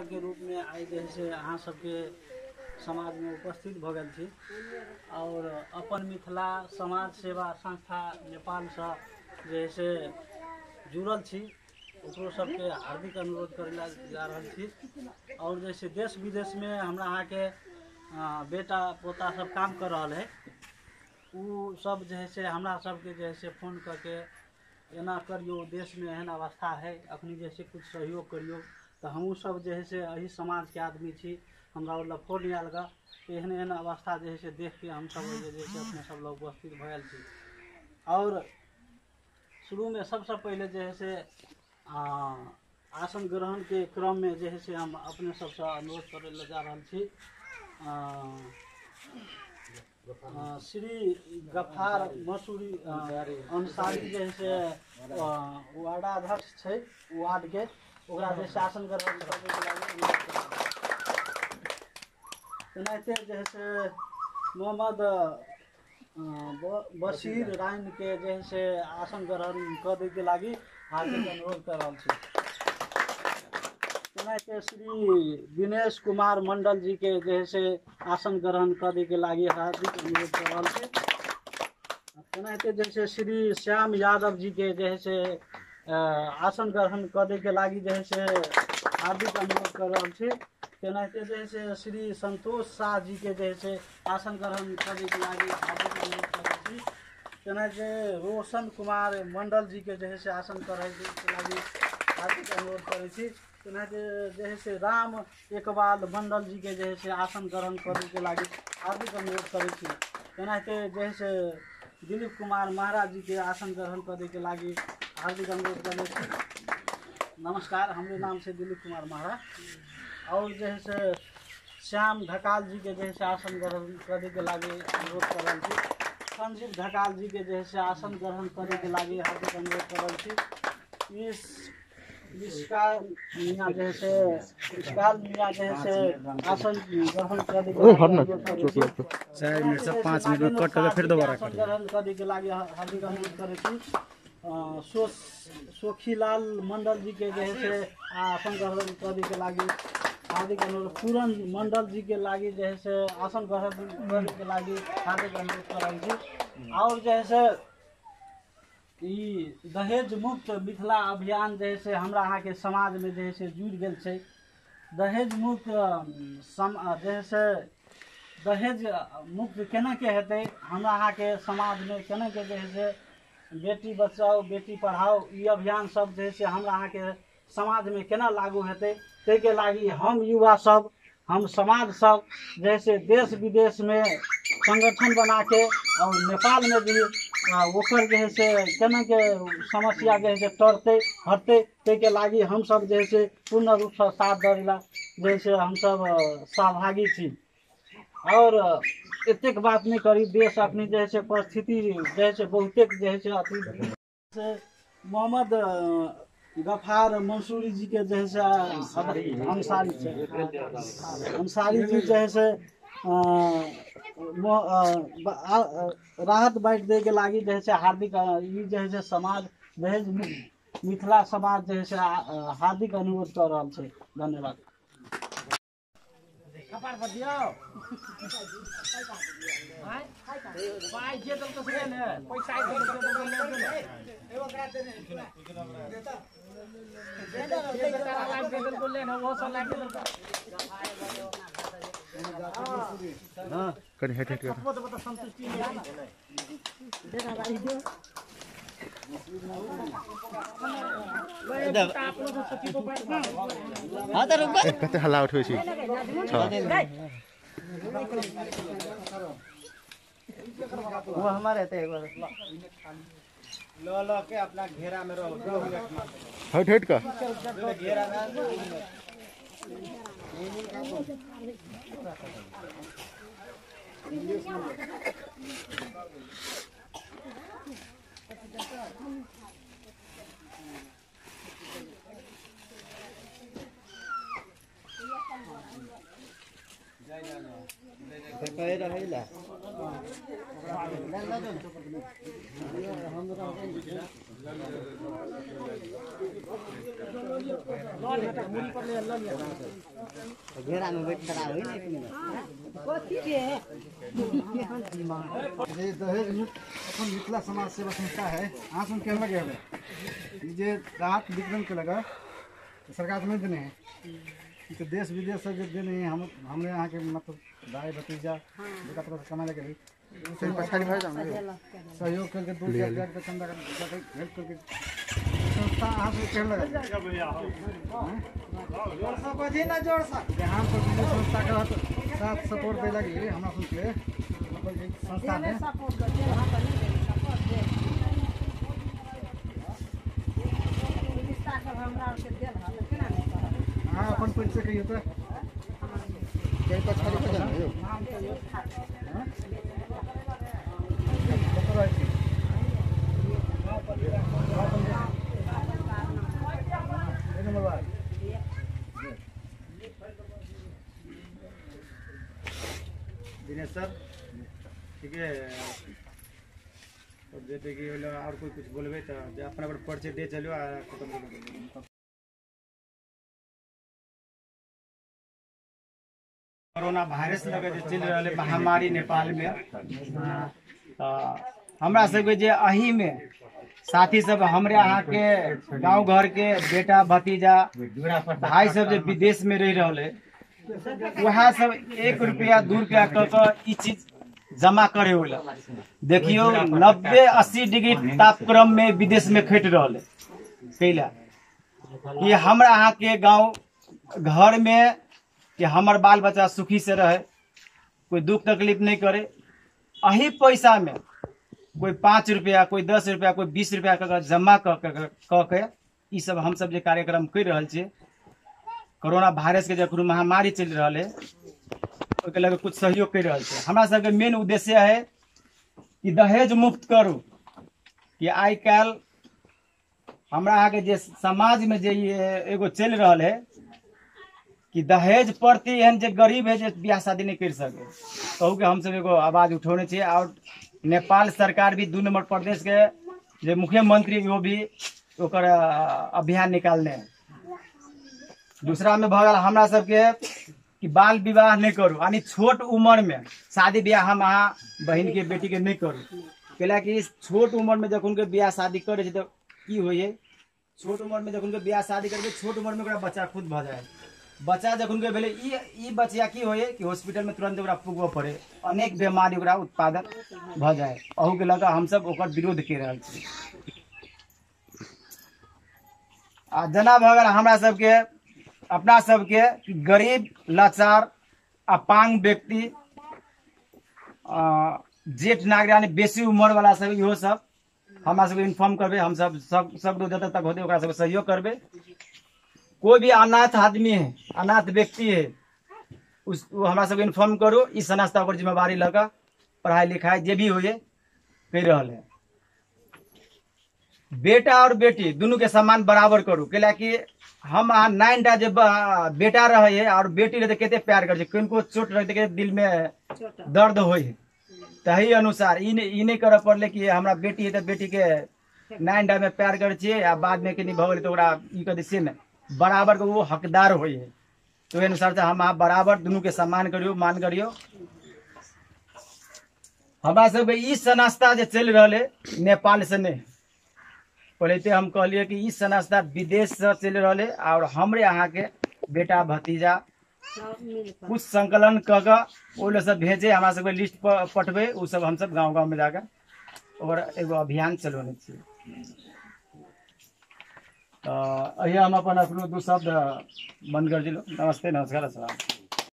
के रूप में आइ जे है से अहाँ सबके समाज में उपस्थित भऽ गेल छी और अपन मिथिला समाज सेवा संस्था नेपालसँ जे है से जुड़ल छी, ओकरो सबके हार्दिक अनुरोध करै लए जा रहल छी। और जैसे देश विदेश में हमरा अहाँके बेटा पोता सब काम कर रहल है, उ सब जे है से हमरा सबके जे है से फोन करके एना करियो, देश में एहन अवस्था है, अखनी जे है कुछ सहयोग करियो। तो हमहूँ सब जे है से एही समाज के आदमी छी, हमरा लग फोन आयल गा एहन एहन अवस्था जे है से देख के हम सब जे है से अपने सब लोग उपस्थित भऽ गेल छी। और शुरू में सबसे पहले जे है से आसन ग्रहण के क्रम में जे है से हम अपने सबसे अनुरोध करे लए जा रहल छी। श्री गफार मसूरी अंसारी जे है से वार्डाध्यक्ष छै वार्ड के, ओकरा जे आसन ग्रहण करैके लागि। तेनाहिते जे है से मोहम्मद बशीर राइन के जे है से आसन ग्रहण कऽ दैके लागि हार्दिक अनुरोध कर रहल छी। तेनाहिते श्री दिनेश कुमार मंडल जी के जे है से आसन ग्रहण कऽ दैके लागि हार्दिक अनुरोध कर रहल छी। तेनाहिते जे है श्री श्याम यादव जी के जे है से आसन ग्रहण कऽ दैके लागि जे है से हार्दिक अनुरोध कर रहल छी। तेनाहिते जे है से श्री संतोष शाह जी के जे है से आसन ग्रहण कऽ दैके लागि हार्दिक अनुरोध कर रहल छी। तेनाहिते रोशन कुमार मंडल जी के जे है से आसन करैके लागि हार्दिक अनुरोध करै छी। तेनाहिते जे है से राम इकबाल मंडल जी के जे है से आसन ग्रहण करैके लागि हार्दिक अनुरोध करै छी। तेनाहिते जे है से दिलीप कुमार महाराज जी के आसन ग्रहण करैके लागि हार्दिक अनुरोध करै छी। नमस्कार, हमरे नाम से दिलीप कुमार महाराज। और जे है से श्याम ढकाल जी के जे है से आसन ग्रहण करैके लागि अनुरोध कर रहल छी। संजीव ढकाल जी के जे है से आसन ग्रहण करैके लागि हार्दिक अनुरोध कर रहल छी। इसका मियाँ जे है से इसका मियाँ जे है से आसन ग्रहण करैके लागि 4 मिनट से 5 मिनट में कट करके फिर दोबारा आसन ग्रहण करैके लागि हार्दिक अनुरोध करै छी। सोखीलाल मंडल जी के जे है से आसन ग्रहण करैके लागि हार्दिक अनुरोध। पूरन मंडल जी के लागि जे है से आसन ग्रहण करैके लागि हार्दिक अनुरोध कर रहल छी। और जे है से ई दहेज मुक्त मिथिला अभियान जे है से हमरा अहाँके समाज में जे है से जुड़ि गेल छै। दहेज मुक्त जे है से दहेज मुक्त केना के हेतै, हमरा अहाँके समाज में केना के जे है से बेटी बचाओ बेटी पढ़ाओ ई अभियान सब जे है से हमरा अहाँके समाज में केना लागू हेतै, ताहिके लागि हम युवा सब, हम समाज सब जे है से देश विदेश में संगठन बना के और नेपाल में भी ओकर जे है से केना के समस्या जे है से टरतै हटतै, ताहिके लागि हमसब जे है से पूर्ण रूपसँ साथ दै जे है से हमसब सहभागी छी। और एतेक बात नहीं करी, देश अखनी जे है से परिस्थिति जे है से बहुतेक जे है से अथी से मोहम्मद गफार मंसूरी जी के जे है से अंसारी छै, अंसारी जी जे है से राहत बाँटि दैके लागि जे है से हार्दिक ई जे है से समाज दहेज मिथिला समाज जे है से हार्दिक अनुरोध कर रहल छै। धन्यवाद। कपार पर दियौ पाइ जे देलको से ने पैसा जे देलको ले देलको ले ने वो सब लाग देलको। हां कनी हट हट कर तो संतुष्टि नहीं हां त रुक कते हल्ला उठबै छी। वो हमारे रहते एक बार ल ल के अपना घेरा में रहो 2 मिनट में हट हट का घेरा में घेरा में बैठ खड़ा होई ना। कथी के दहेज मुक्त अपन मिथिला समाज सेवा संस्था है। अहाँ सुन के लगे हवे जे राहत वितरण के लगा सरकार नहीं देने है तो देश विदेश से देने है। हम हमरे यहाँ के मतलब भाई भतीजा जेकरा तरफ कमा लगे सहयोग करके 2 रुपया के चंदा करके हेल्प करके संस्था अहाँ से कहने लगा जोर से बजे ना जोर से यहाँ पर संस्था के साथ सपोर्ट दे लगी हमरा सुन के संस्था में सपोर्ट दे वहां पर नहीं सपोर्ट दे रिश्ता सब हमरा के देल हल केना नहीं करब। हां अपन परिचय कहियो त कहीं पछाड़ी हो जाए यो। हां कत रहै छी एक नंबर वार्ड। दिनेश सर ठीक है, और जैसे कि और कोई कुछ बोलबे तो अपना पर परिचय दे चलो आ खत्म कर। कोरोना वायरस लगे जे चलि रहल महामारी नेपाल में, तो हमरा सबके जे अही में साथी सब हमरे अहाँ के गाँव घर के बेटा भतीजा भाई सब जे विदेश में रह रहल है वह सब 1 रुपया 2 रुपया कऽ के ई चीज जमा करे होला। देखियो 90-80 डिग्री तापक्रम में विदेश में खटि रहल है। कैला कि हमरा अहाँ के गाँव घर में कि हमर बाल बच्चा सुखी से रहे, कोई दुख तकलीफ नहीं करे। अही पैसा में कोई 5 रुपया कोई 10 रुपया कोई 20 रुपया कऽ जमा कऽ के ई सब हम सब जे कार्यक्रम कर रहल छियै। कोरोना वायरस के जखन महामारी चलि रहल है ओहिके लऽ कऽ कुछ सहयोग कर रहल छै। हमरा सबके मेन उद्देश्य है कि दहेज मुक्त करू। कि आइ काल्हि हमरा अहाँके जे समाज में जे एगो चलि रहल है कि दहेज प्रति एहन जे गरीब है जे बियाह शादी नहीं कर सके, तहु के हमसब एगो आवाज उठौने छियै। और नेपाल सरकार भी 2 नंबर प्रदेश के जे मुख्यमंत्री वो भी ओकर अभियान निकालने है। दूसरा में भऽ गेल हमरा सबके कि बाल विवाह नहीं करू, यानी छोट उम्र में शादी ब्याह हम अहाँ बहिन के बेटी के नहीं करू। कैलाकि छोट उम्र में जखन के बियाह शादी करै छै तऽ की होइ है, छोट उम्र में जखन के बियाह शादी करबै छोट उम्र में ओकरा बच्चा खुद भऽ जाइ। बच्चा जखन के भेलै ई बच्चा की होइ है कि हॉस्पिटल में तुरंत ओकरा पुगबऽ पड़े, अनेक बीमारी ओकरा उत्पादन भऽ जाइ। अहूके लऽ कऽ हमसब ओकर विरोध कऽ रहल छी। आ जेना भऽ गेल हमरा सबके अपना सबके गरीब लाचार अपांग व्यक्ति जेठ नागरिक यानी बेसी उम्र वाला सब इहो सब हमरा सबके इन्फॉर्म करबै। हम सब सब सब जतऽ तक होतै ओकरा सबके सहयोग करबै। कोई भी अनाथ आदमी है, अनाथ व्यक्ति है, उस वो हमरा सबके इन्फॉर्म करू। ई संस्था ओकर जिम्मेवारी लऽ कऽ पढ़ाई लिखाई जे भी होइए करि रहल है। बेटा और बेटी दुनू के सम्मान बराबर करू। कैलाकि हम अहाँ 9 टा जे बेटा रहे है और बेटी रहे कते प्यार करै छै, किनको चोट रहे तऽ दिल में दर्द होइ है। तही अनुसार ई नहि करऽ पड़लै कि हमरा बेटी है तऽ बेटी के 9 टा में प्यार करै छियै आ बाद में कनि भऽ गेलै तऽ ओकरा ई कऽ दै से नहि, बराबर के वो हकदार होइ है। तो ओहि अनुसार से हम अहाँ बराबर दुनू के सम्मान करियौ, मान करियौ। हमरा सबके ई संस्था जे चलि रहल है नेपाल से नहि, पहले हम कहलिए कि ई संस्था विदेश से चलि रहल है और हमरे अहाँ के बेटा भतीजा कुछ संकलन कऽ कऽ ओहि सब भेजे, हमरा सबके लिस्ट पठबै, ओ सब हमसब गाँव गाँव में जाकर और एगो अभियान चलौने छियै। तऽ अहिया हम अपन अपनो 2 शब्द बंद कर दिलो। नमस्ते, नमस्कार, अस्सलाम।